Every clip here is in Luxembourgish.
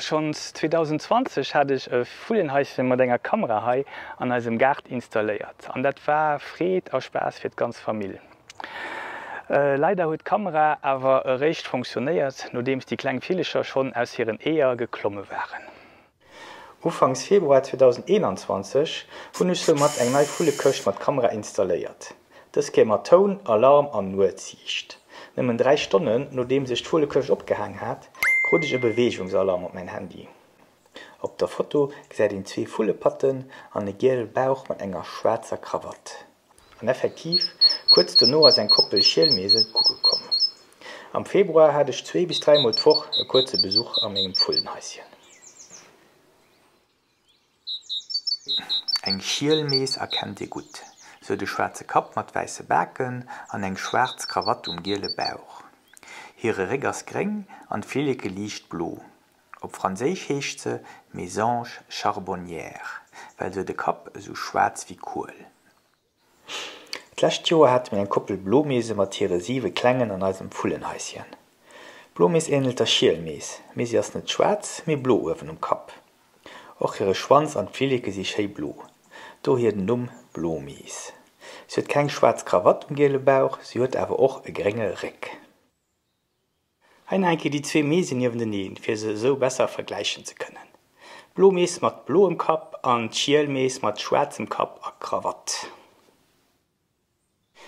Schonns 2020 hat ech e Vullenhaischen mat enger Kamera hei an eisem Gaart installéiert an dat war Freed a Spaass fir d'ganz Famill. Leider huet d'Kamera awer eréischt fonctionnéiert nodeems déi kleng Villecher schonn aus hiren Eeër geklomme waren. Ufanks Februar 2021 hunn ech soumat eng nei Vullekëscht mat Kamera installéiert. Dës Kéier mat Toun, Alarm an Nuetssiicht. Nëmmen 3 Stonnen nodeems ech d'Vullekëscht opgehaang hat, krut ech e Beweegungsalarm op mäin Handy. Op der Foto gesäit een zwee Vullepatten an e giele Bauch mat enger schwaarzer Krawatt. An effektiv, kuerz dono ass eng Koppel Schielmeese kucke komm. Am Februar hat ech zwee bis dräimol d'Woch e kuerze Besuch a mengem Vullenhaischen. Eng Schielmees erkennt ee gutt. Se huet e schwaarze Kapp mat wäisse Baken an eng schwaarz Krawatt um giele Bauch. Hire Réck ass gréng an d'Flilleke liicht blo. Op Franséisch heescht se Mésange charbonnière, well se huet e Kapp esou schwaarz wéi Kuel. D'lescht Joer hate mir eng Koppel Blomeese mat hire siwe Klengen an eisem Vullenhaischen. D'Blomees änelt der Schielmees, mee si ass net schwaarz, mee blo uewen um Kapp. Och hire Schwanz an d'Flilleke si schéi blo, dohier den Numm Blomees. Si huet keng schwaarz Krawatt um giele Bauch, si huet awer och e grénge Réck. Hei nach eng Kéier déi zwee Meesen niewenteneen, fir se esou besser vergläichen ze kënnen. D'blo Mees mat bloem Kapp an d'Schiel Mees mat schwaarzem Kapp a Krawatt.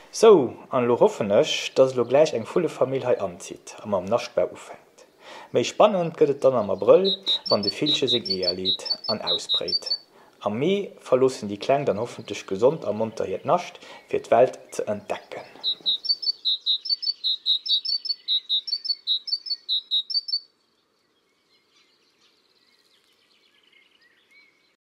Sou, an elo hoffen ech, dass elo gläich eng Vullefamill hei anzitt a mam Naschtbau ufänkt. Méi spannend gëtt et dann am Abrëll, wann de Villche seng Eeër leet an ausbréit. Am Mee verloossen déi Kleng dann hoffentlech gesond a monter hiert Nascht, fir d'Welt ze entdecken.